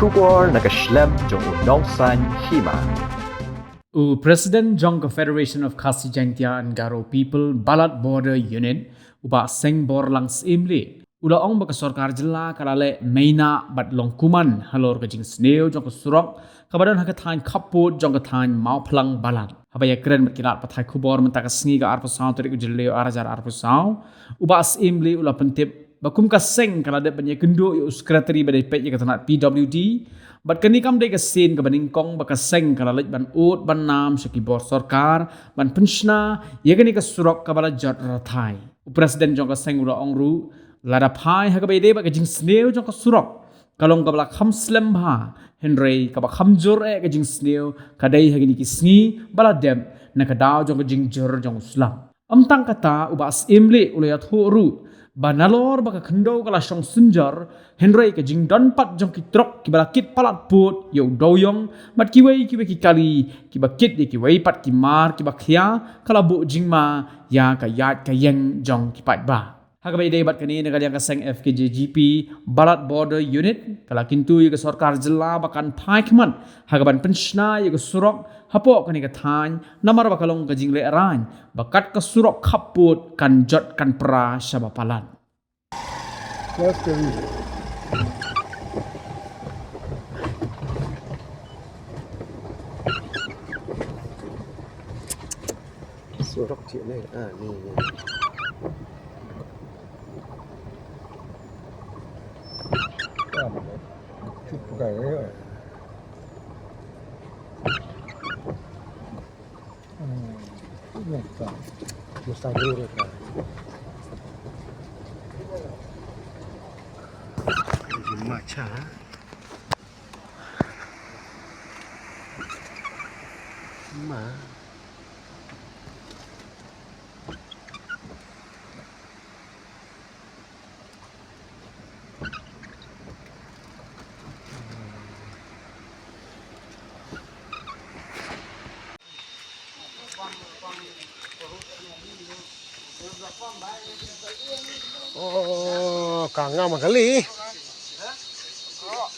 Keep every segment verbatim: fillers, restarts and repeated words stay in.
Khubor na ka shlem jong u Nongsaiñ Hima. U President jong ka Federation of Khasi Jaintia and Garo People Balat Border Unit, u Bah Sengbor Langsyimlieh, u la ong ba ka sorkar jylla ka la leh mynta bad long kumne halor ka jingsniew jong ka surok kaba don ha ka thaiñ khappud jong ka thaiñ Mawphlang Balat. Haba ïakren bad ki lad pathai khubor mynta ka sngi ka arphew saw tarik u Jylliew ar hajar arphew saw, u Bah Syimlieh u la pyntip ba kum ka seng ka la dep ban ïakynduh ïa u Secretary ba dei peit ïa ka tnat P W D, bad kane kam dei ka sien kaba nyngkong ba ka seng ka la leit ban ud ban nam sha ki bor sorkar ban pynshna ïa kane ka surok kaba la jot rathai. U President jong ka seng u la ong ruh, lada phai ha kaba ïadei bad ka jingsniew jong ka surok, ka long kaba la kham slem bha, hynrei kaba kham jur eh ka jingsniew ka dei ha kine ki sngi ba la dep na ka daw jong ka jingjur jong u slap. Ym tang kata, u Bah Syimlieh u la ïathuh ruh ba nalor ba ka khyndew ka la shong synjor, hynrei ka jingdon pat jong ki trok kiba la kit palat pud ïa u dewiong bad kiwei kiwei ki kali kiba kit ïa kiwei pat ki mar kiba khia ka la buh jingma ïa ka ïaid ka ïeng jong ki paidbah. Ha kaba ïadei bad kane, na ka liang ka seng F K J G P Balat Border Unit ka la kyntu ïa ka sorkar jylla ba kan phai khmat ha kaban pynshna ïa ka surok hapoh kane ka thaiñ, namar ba ka long ka jinglehrain ba kat ka surok khappud kan jot kan pra sha ba palat. Surok cik ni. Ah, ni, ni. Kan, cik pegai, ya. Hmm, ini kan. Mustahil, kan. Macam, ha? Ma. Oh, ka ngam kali. Oh.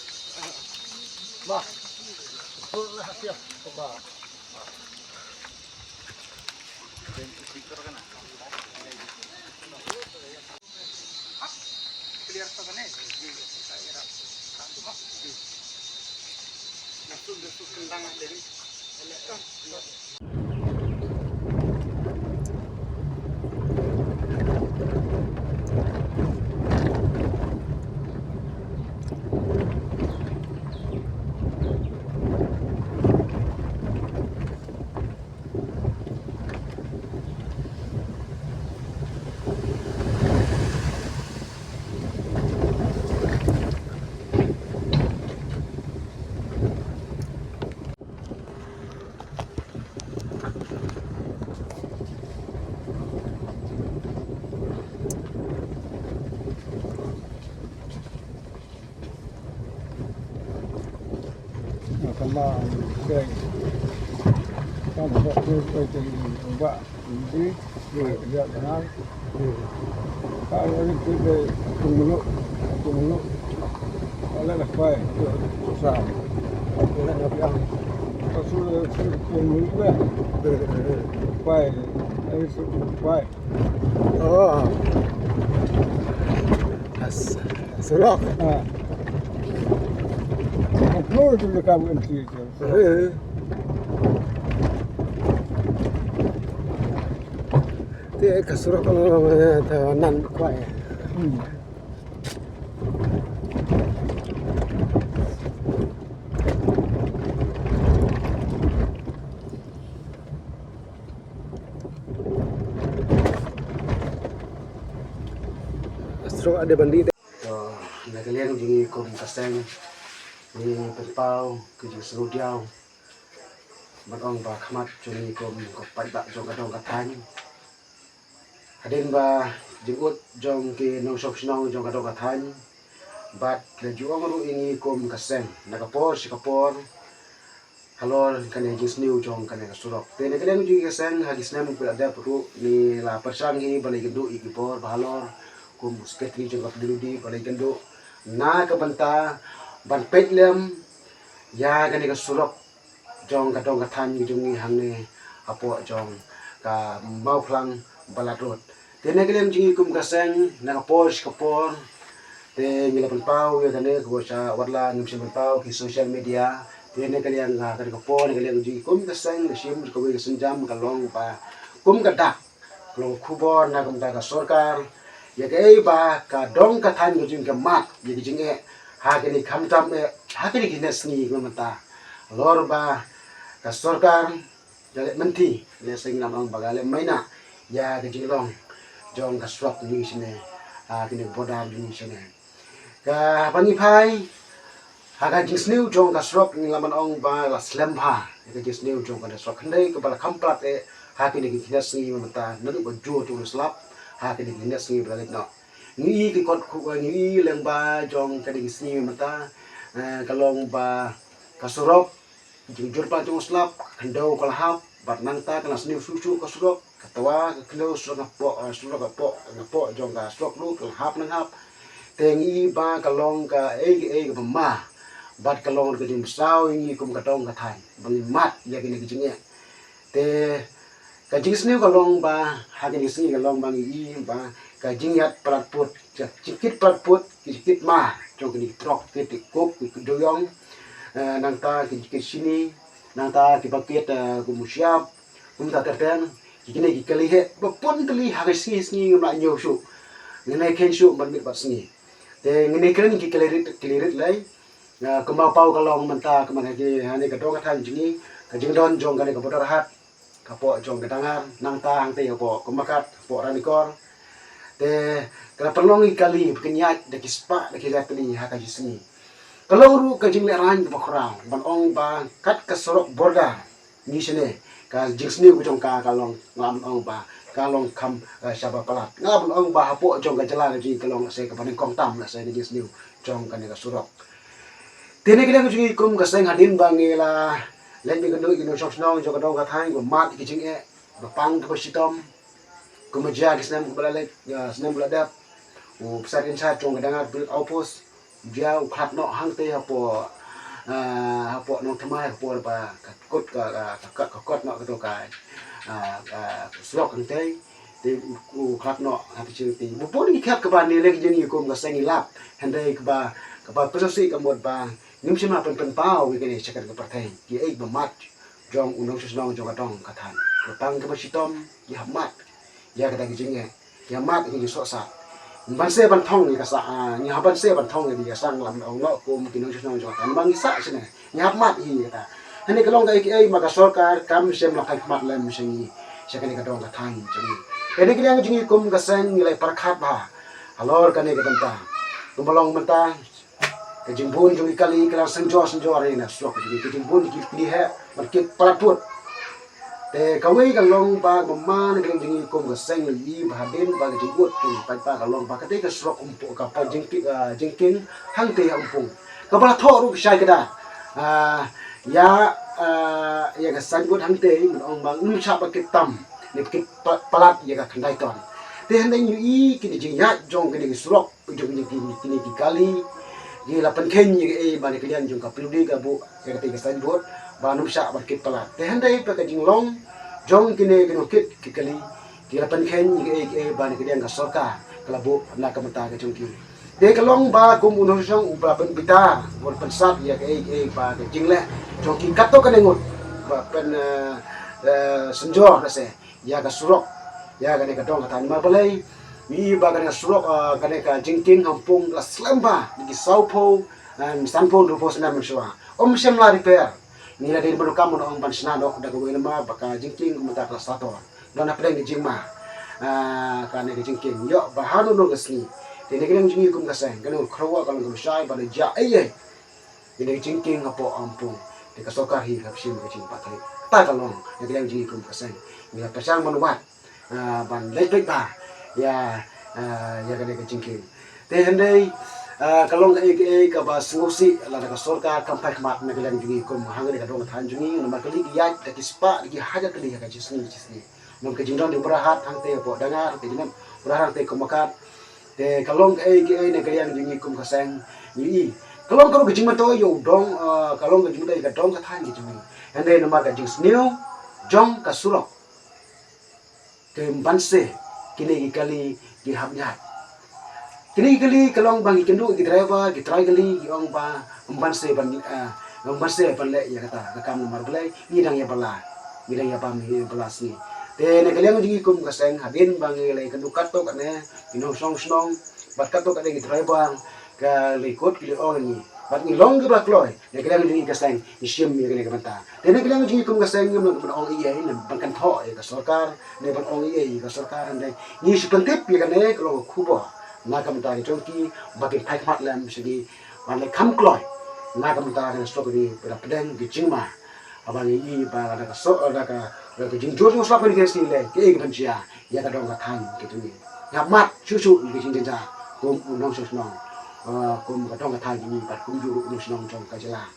As, surok. Ha. Ka plor tu ka bukan tu. Eh. Te ka surok ka long, eh, ta nan kwai. Hmm. Surok ada bandit. To, na ka liang jong ngi kum ka seng, ngi pynpaw ka jingsngewdiaw ban ong ba khmat jong ngi kum ka paidbah jong ka dong ka thaiñ. Hadien ba jingud jong ki nongshong shnong jong ka dong ka thaiñ, bad la ju ong ruh ïa ngi kum ka seng, na ka por sha ka por, halor kane jingsniew jong kane ka surok. Te na ka liang jong ngi ka seng, ha ki snem ba la dep ruh ngi la pyrshang hi ba la ïakynduh ïa ki bor ba halor, kum u secretary jong ka P W D ba la ïakynduh na ka bynta ban peit lem ïa kane ka surok jong ka dong ka thaiñ ka jong ngi hangne hapoh jong ka Mawphlang Balat Road. Te na ka liang jong ngi kum ka seng, na ka por sha ka por te ngi la pynpaw ïa kane kaba sha, wat la ngim shym pynpaw ki social media. Te na ka liang, ah, kane ka por, na ka liang jong ngi kum ka seng, la shim kawei ka sienjam ka long ba kum ka dak, ka long khubor na ka bynta ka sorkar ïa kaei ba ka dong ka thaiñ ka jong ngi ka mad ïa ka jingeh ha kine ki khamtam eh, ha kine ki hynne sngi mynta. Halor ba ka sorkar ka leh mynta, leh seng, ngam ong ba ka leh maina ïa ka jinglong jong ka surok jong ngi shane, ah, kine border jong ngi shane. Kaba ngi phai ha ka jingsniew jong ka surok, ngi lah ban ong ba la slem bha ïa ka jingsniew jong ka surok, hynrei kaba la kham palat eh ha kine ki hynne sngi mynta, naduh ba jur jong u slap ha kine ki hynne sngi ba la leit noh. Ngi i ki kot, ngi i lyngba jong kine ki sngi mynta, eh, ka long ba ka surok, jingjur palat jong u slap, ka khyndew ka la hap, bad nangta ka la sniew shuh shuh ka surok, ka twa ka khyndew surok hapoh, eh, surok hapoh, hapoh jong ka surok ruh ka la hap nang hap. Te ngi i ba ka long kaei kaei kaba ma, bad ka long ka jingmynsaw ïa ngi kum ka dong ka thaiñ ba ngi mad ïa kine ki jingeh. Te ka jingsniew ka long ba ha kine ki sngi ka long ba ngi i ba ka jingïaid palat pud, ka jingkit palat pud, ki jingkit ma jong kine ki trok, ki kit coke, ki kit duriong, eh, nangta ki jingkit shini, nangta kiba kit, eh, kum u shap, kumta ter ter, ki kine ki kali hi ba bun tylli ha ka sngi sngi ngim lah ñiew shuh. Ngin ïa kheiñ shuh bad miet bad sngi. Te ngin ïa kren ki kali rit, kali rit lei. Ah, kumba paw ka long mynta, kumba ha ki, ha kane ka dong ka thaiñ jong ngi, ka jingdon jong kane ka border hat, hapoh jong ka Dangar, nangta hangtei hapoh Kumakat, hapoh Ranikor. Te ka la pynlong ïa ki kali ba kin ïaid da ki spah da ki lai tylli ha ka jingsngi. Ka long ruh ka jinglehraiñ kaba khraw ban ong ba kat ka surok border ngi shane, ka jingsniew ka jong ka ka long, nga lah ban ong ba ka long kham, eh, shaba palat. Nga lah ban ong ba hapoh jong ka jylla ka jong ngi ka long lehse kaba nyngkong tam lehse ka jingsniew jong kane ka surok. Te na ka liang ka jong ngi kum ka seng, hadien ba ngi la leit ban ïakynduh ïa ki nongshong shnong jong ka dong ka thaiñ, ba mad ïa ki jingeh ba pang kaba shitom. Kumba jia ki snem ba la leit, ïa, snem ba la dep, u officer in charge jong ka Dangar Police Outpost u jia u khlad noh hangtei hapoh, ah, hapoh Nongthymmai, hapoh ba ka kot, ka, ka, ka, ka kot noh kato ka, ah, ka surok hangtei. Te u, u khlad noh ha ka jingtei. Bun ki khlad kaba ne leh ki jingïakum ka seng, i lap. Hynrei kaba, kaba pynshai ka mut ba ngim shym la pynpaw ïa kane sha ka pyrthei, kiei ba mad jong u nongshong shnong jong ka dong ka thaiñ. Ba pang kaba shitom, ki hap mad ïa kata ka jingeh, ki hap mad ïa ka jingsohsat. Ban seh ban thong ïa ka sa, ah, ngi hap ban seh ban thong ïa ka sa, nga lah ban ong noh kum ki nongshong shnong jong ka thaiñ, ba ngi sah shane, ngi hap mad ïa kata. Hangne ka long kaei kaei ba ka sorkar kam shym la phai khmat lem sha ngi, sha kane ka dong ka thaiñ jong ngi. Kane ka liang jong ngi kum ka seng ngi la pyrkhat bha halor kane ka bynta. Kumba long mynta, ka jingbun jong ki kali ka la synjor synjor ïa na surok jong ngi, ka jingbun ki kali hi ban kit palat pud. Te kawei ka long ba, ba man ka jong ngi kum ka seng, i ba hadien ba ka jingud jong ki paidbah ka long ba katei ka surok Umpung, ka pa jingki-, ah, jingkieng hangtei ha Umpung, kaba la thoh ruh ka shai ka da, ah, ïa, ah, ïa ka signboard hangtei ban ong ba ngim shah ba kit tam ne ba kit pa-, palat ïa ka khyndai ton. Te hynrei ngi i kine jingïaid jong kine ki surok jong kine ki, kine ki kali, ki la pynkheiñ ïa kaei ba na ka liang jong ka P W D ka buh ïa katei ka signboard ba ngim shah ban kit palat. Te hynrei ba ka jinglong jong kine ki nongkit ki kali, ki la pynkheiñ ïa kaei kaei ba na ka liang ka sorkar ka la buh na ka bynta ka jong ki. Te ka long ba kum u nongshong shnong uba la pynbitar, uba la pynsat ïa kaei kaei ba ka jingleh jong ki katto katne ngut ba pyn, eh, eh, synjor lehse ïa ka surok, ïa kane ka dong ka thaiñ. Namar balei? Ngi i ba kane ka surok, ah, kane ka jingkieng ha Umpung la slem bha na ki sawphew, ah, sanphew hynriewphew snem mynshuwa. Ym shym la repair. Ngi la dei ban rukom ban ong ban shna noh da kawei namar ba ka jingkieng kumta ka la sator. Don hapdeng ka jingma, ah, kane ka jingkieng ïoh ba ha nongno ka sngi. Te na ka liang jong ngi kum ka seng, kane ka khrawwa ka long kaba shai ba da jia ei ei. Ïa ka jingkieng hapoh Umpung. Te ka sorkar hi ka shim ka jingpateng. Kata ka long na ka liang jong ngi kum ka seng. Ngi la pyrshang ban wad, ah, ban leit peit bha ïa, ah, ïa kane ka jingkieng. Te hynrei, ah, ka long kaei kaei kaba sngewsih lada ka sorkar kam phai khmat na ka liang jong ngi kum hangne ka dong ka thaiñ jong ngi, namar kali ki ïaid da ki spah da ki hajar kali ha ka shi sngi shi sngi. Namar ka jingdon jong u Mawphlang hangtei hapoh Dangar, ka jingdon u Mawphlang hangtei Kumakat. Te ka long kaei kaei na ka liang jong ngi kum ka seng, ngi i Ka long ka ruh ka jingmyntoi ïa u dong, ah, ka long ka jingmyntoi ïa ka dong ka thaiñ ka jong ngi. Hynrei namar ka jingsniew jong ka surok, ka ym banse kine ki kali ki hap ïaid. Kine ki kali ka long ba ngi kynduh ki driver, ki trai kali ki ong ba ym banse ban, ah, ym banse ban leh ïa kata ka kam namar balei ngi dang ïa bylla, ngi dang ïa bam, ngi ïa bylla sngi. Te na ka liang jong ngi kum ka seng, hadien ba ngi la ïakynduh katto katne ki nongshong shnong bad katto katne ki driver, ka la kut ki la ong ïa ngi bad ngi long kiba kloi. Na ka liang jong ngi ka seng ngi shim ïa kane ka bynta. Te na ka liang jong ngi kum ka seng ngim lah ban ong ei ei, ne ban kynthoh ïa ka sorkar, ne ban ong ei ei ïa ka sorkar, hynrei ngi shu pyntip ïa kane ka long ka khubor na ka bynta ka jong ki ba kin phai khmat lem sha ngi ban leh kham kloi na ka bynta ka surok, kane ba da pdeng ki jingma. Haba ngi i ba lada ka surok, lada ka, lada ka jingjur jong surok kane ka sngi leh, kaei kaban jia ïa ka dong ka thaiñ ka jong ngi. Ngi hap mad shuh shuh ïa ka jingjynjar kum u nongshong shnong, ah, kum ka dong ka thaiñ ka jong ngi bad kumjuh ruh u nongshnong jong ka jylla.